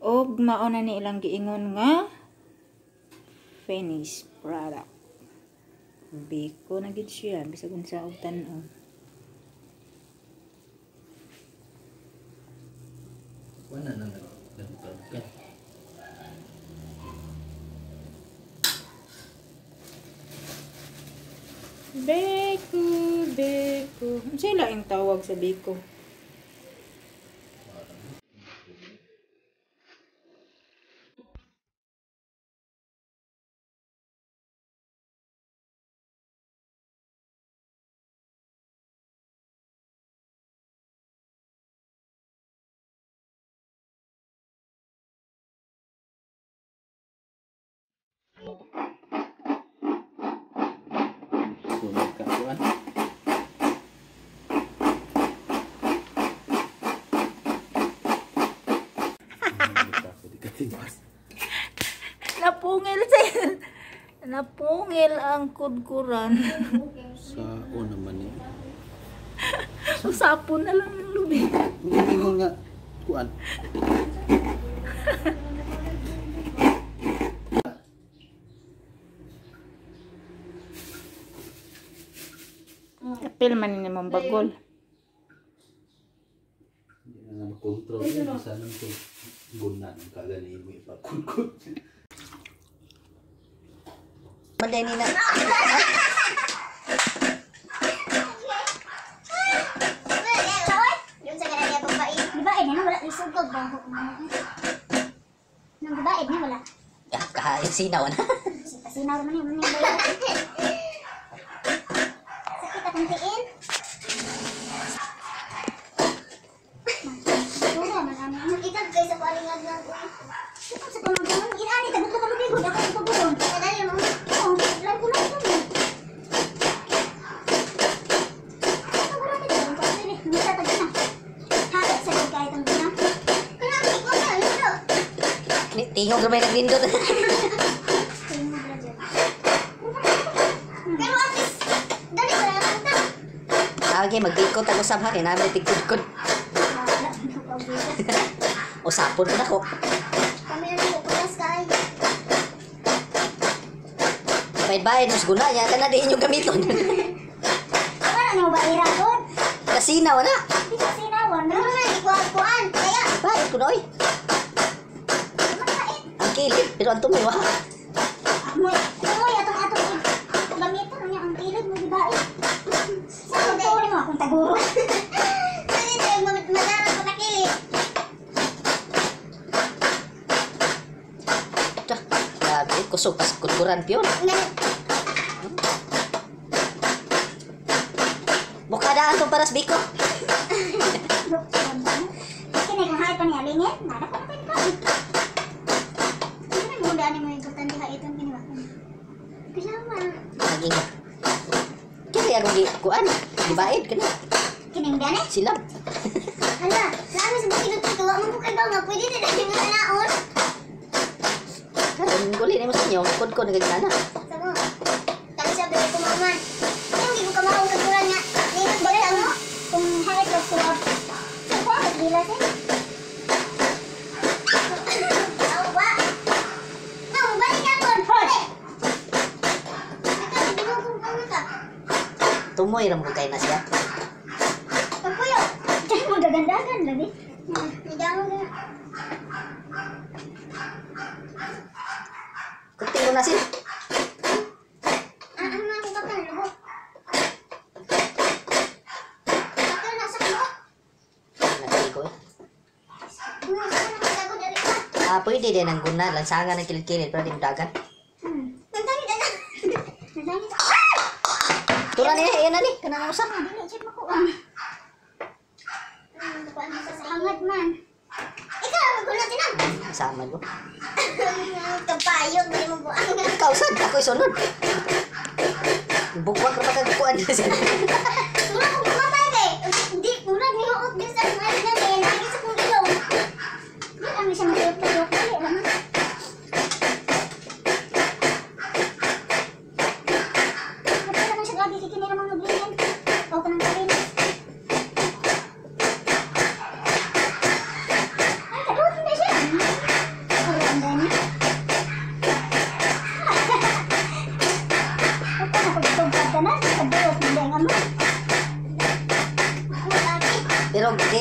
Og mao na ni ilang giingon nga finished product. Biko na gid siya bisag unsa og tan-aw. Wala na nagtagkat. Biko, biko. Unsa laing tawag sa biko? Napungil siya. Napungil ang kudkuran. Sa una man eh. Usapon na lang ng lubi. Ingon nga kuan. Apil man ni mong bagol. Hindi na makontrol. Sana ko gunan kagani mo ipakudkod. Balay ni na. Kahain sinaw na. Sinaw naman yun. Sakit akong tiin. Ikag kay sa paringag nga ko. Sa pamanggangan, inani tagot ka kalubigod ako sa pagulong. Kadali mo. Oo, lang ko lang ko. Tingog na may naglindot. Pero at least, dali ko na lang ta. Okay, magbikot ang usap ha. Kaya namin tigkudkod. Usapon ko na ko. Kami na ko kulas kay. Bayad-bayad, mas guna niya. Kana din yung gamiton. Wala na ba ira ko? Kasinaw na. Di kasinaw na. Ano na ikuan-kuan. Kaya. Bayad ko na oy. Ang kilid, pero ang tumoy, wah. Amoy, amoy atong atong gamiton niya ang kilid mo gibae. Sa turo mo akong taguro. Dili tayo madara ko na kilid. Tah, grabe, kusog pas kudkuran piyon. Bukadaan tong paras biko. Kini kung hay pa niya lingit, nada ko na kayo. Ano mo importante ha itong kini ba? Kasama. Naging. Kaya akong gi kuan, gibaid kani. Kining gani? Silab. Hala, lami sa bukid dito, wa man ko kay nga pwede na dali nga naon. Karon guli nimo sa inyo, kudkod na gid na. Samo. Kani sabi ko maman. Yung gi ko kamao sa kuran nga. Nindot ba mo? Kung hay ka suwab. Sa kuan dila sa. Awa. No, balik ako. Tumoy ra mo kay na siya. Kapuyo. Diyan mo dagandagan lagi. Nidangon na. Kunti mo na siya. Ah, ano ako bakal lugo. Bakal na sa kulo. Nagay ko eh. Ah, pwede din ang guna lansangan ng kilid-kilid pero di mo dagan. Nagdangit na. Nagdangit. Tura ni, iyan na ni, kanang usa. Dili siya makuha. Hangad man. Ikaw magulo tinan. Sama lo. Kapayo dili mo buang. Ikaw sad ako isunod. Bukwag ra pa kag kuan siya. Mura kong kumatay kay. Di murag ni huot din sa mga na kay nagi sa kong ilong. Di lang siya magayok-gayok dili lang. Wala lang siya lagi kay kini ra mga naglingin. O kanang kalinis. Ay, kadot na siya.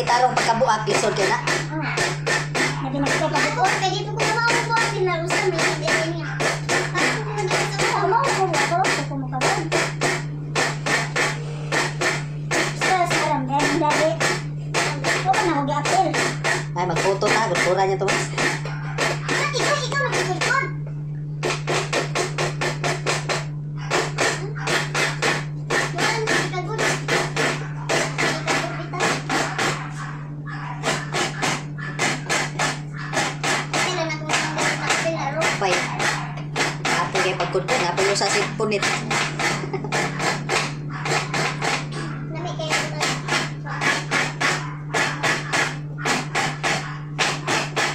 tarong pagkabuak lisod kay na. Oh. Nabi nagkita pa ko. Kaya di ko na makukuha dinarusan may hindi niya. Ako ko ko ko mo ka. Sa saram dahil dali. Ko na ako giapil. Ay magputo ta, gustura niya to mas. Ikaw ikaw nagkukulkod. Pay. Apo kay pagkudkod, apo yung sa punit.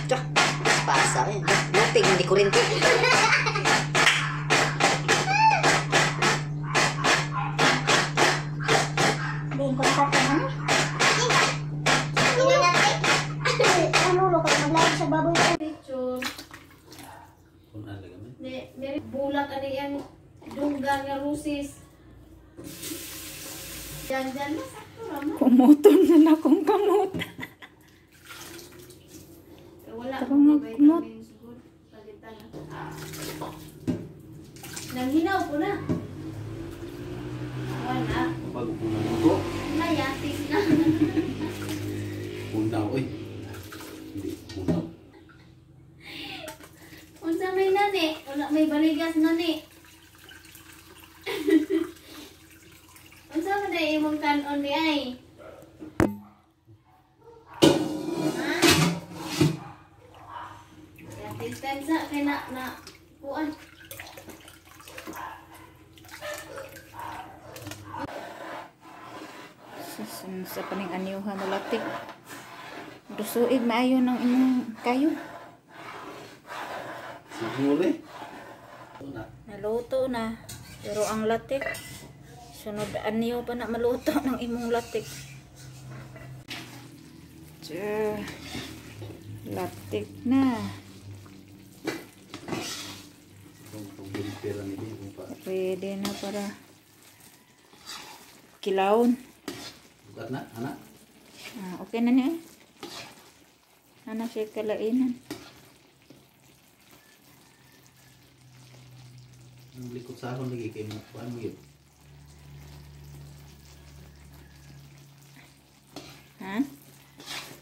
Tiyah, pasa eh. Lupig, hindi kurinti. Diin ko lahat ng ano. Ang lulo ko maglaog sa baboy. Picture. Kung ano gamay. Ne, may bulak ani yang dungga nga rusis. Diyan diyan na sakto ra man. Kumuton na na akong kamot. Eh, wala Tara akong nga, kumot. vitamins good. Palitan na. Nanghinaw po na. Wala. Bago ko na ko. Nayatis na. Punaw oy. Hindi punaw. Unsa may nani? Wala may baligas nani. Unsa man day imong kanon ni ay? Ha? Yatis time sa kay na na kuan. Sa paning anyuha mo latik. Dusuig maayo ng imong kayo. Siguro. Na. Naluto na. Pero ang latik, sunod anyo pa na maluto ng imong latik. Tsa, latik na. Kung pag-pera ni kung pa. Ready na para kilawon. Bukat na, anak. Ah, okay na niya. Eh. Ano siya kalainan? Ang likod sa akon lagi kay mo kuan mo yun. Ha?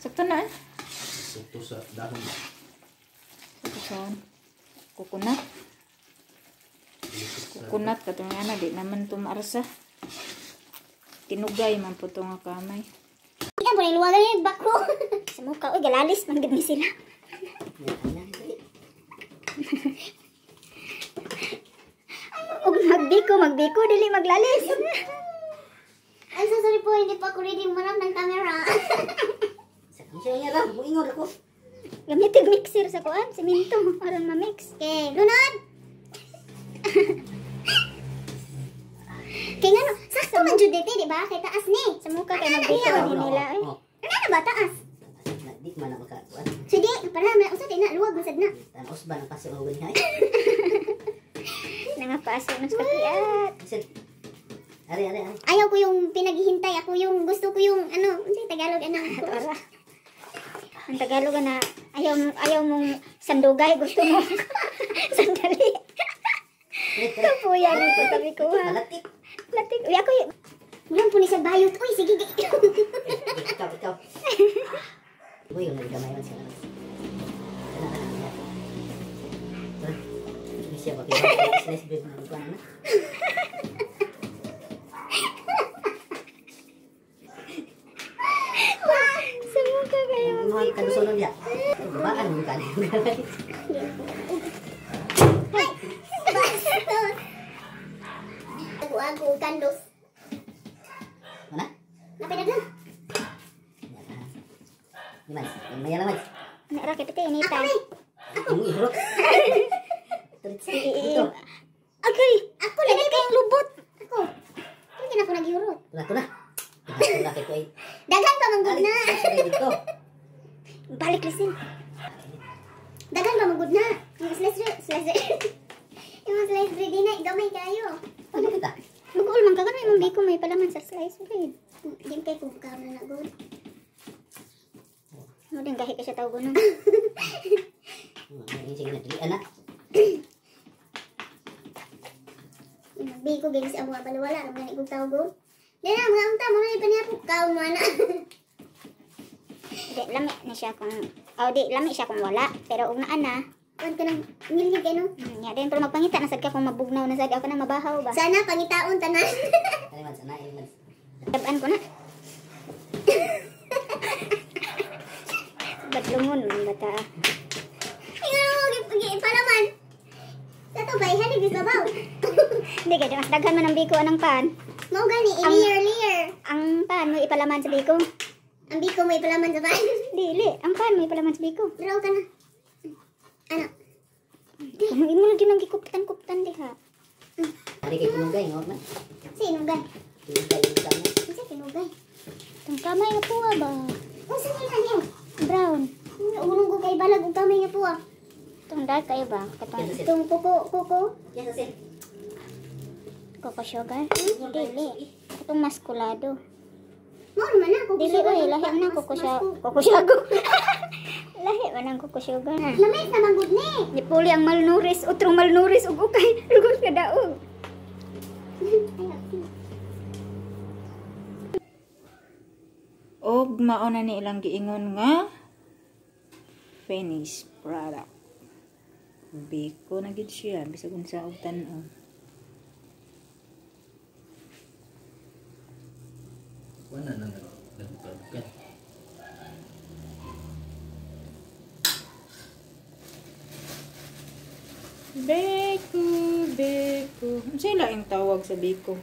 Sakto na eh. Sakto sa dahon. Sakto sa kukunat. Likod sa Kukunat katong nga na di naman tumaarsa. Tinugay man po to nga kamay. Ikaw po luwagan yung bako. Sa mukha, uy, galalis, man gid ni sila. Ug magbiko, magbiko, dili maglalis. Ay, so sorry po, hindi pa ako ready manap ng camera. Siya niya ra, muingon ako. Gamitin mixer sa kuan, simento aron ma-mix. Okay, lunod! Kay ngano, sakto man jud dito, di ba? Kay taas ni. Sa mukha kay magbiko Oh, ni nila eh. oh. Ano na ba taas? Na, di man na makakuan. So di, para man usa di na luwag man sad na. Tanos ba ng pasok og niya? Nangapaso ng kapiat. Bisan. Ari ari ari. Ayaw ko yung pinaghihintay, ako yung gusto ko yung ano, unsay Tagalog ano. Tora. Ang Tagalog na ayaw ayaw mong sandugay, gusto mo sandali. Kapuya ni ko tabi ko ha. Malatik. Latik. Uy, ako Mulang po ni sa bayot. Uy, sige. Ikaw ikaw. Uy, yung gamay man sila. Kana kana. Ini siya ba slice bread na kuan na. Sa mukha kayo. Mga kanusunon niya. Babaan mo kanin. Ay, bastos. Ago-ago kandos. Mana? Napinaglan. Ni mas, maya lang mas. Nara kay piti inita. Ako ni. Yung ihurot. Ito. Okay. Ako lagi Kayong lubot. Ako. Ano na ako naghihurot? Tuna tuna. Tuna kay ko ay. Daghan pa manggod na. Dito. Balik lisin. Daghan pa manggod na. Yung slice bread, slice bread. Yung slice bread din na gamay kayo. Ano kita? Mag-uul man ka ganun imong biko may palaman sa slice bread. Di kay kung karon na gud. Mo din gahi ka siya tawag no. Sige na dili ana. Biko gid sa amo balwala ra man ikog tawgon. Dili na mga unta mo na panihapok kaon mo ana. Di lami na siya kung oh, di lami siya kung wala, pero ug naa na. Kuan ka nang ngilngig kay no. Nya din pero magpangita na sad ka kung mabugnaw na sad ako na mabahaw ba. Sana pangitaon tanan. Ani man sana man. Taban ko na. Badlungon man bata. Ingon mo gi palaman. Sa to bay hanig sa babaw. Hindi kay mas daghan man ang biko anang pan. Mao gani i-layer layer. Ang pan mo ipalaman sa biko. Ang biko mo ipalaman sa pan. Dili, ang pan mo ipalaman sa biko. Draw ka na. Ano? Kung imo na din ang gikuptan-kuptan diha. Ani kay kunugay ngor man. Sinugay. Kunugay yung tama. Unsa kinugay? Itong kamay nga puwa ba? Unsa ni niyo? Brown. Unong ko kay balag og kamay nga puwa. Itong dark kayo ba? Katong Itong kuko kuko. Yes, sir. coco sugar? Dili. Itong maskulado. Mao naman na kuko. Dili oy, lahi man ang coco sugar. Coco sugar. Lahi man ang coco sugar. Lamig na man gud ni. Nipuli ang malnourished, utrong malnourished ug ukay lugos ka daog. Og mao na ni ilang giingon nga finished product. Biko na gid siya bisag unsa og tan-aw. Wala nang nagpagkat. Beko, beko. Unsa laing tawag sa biko?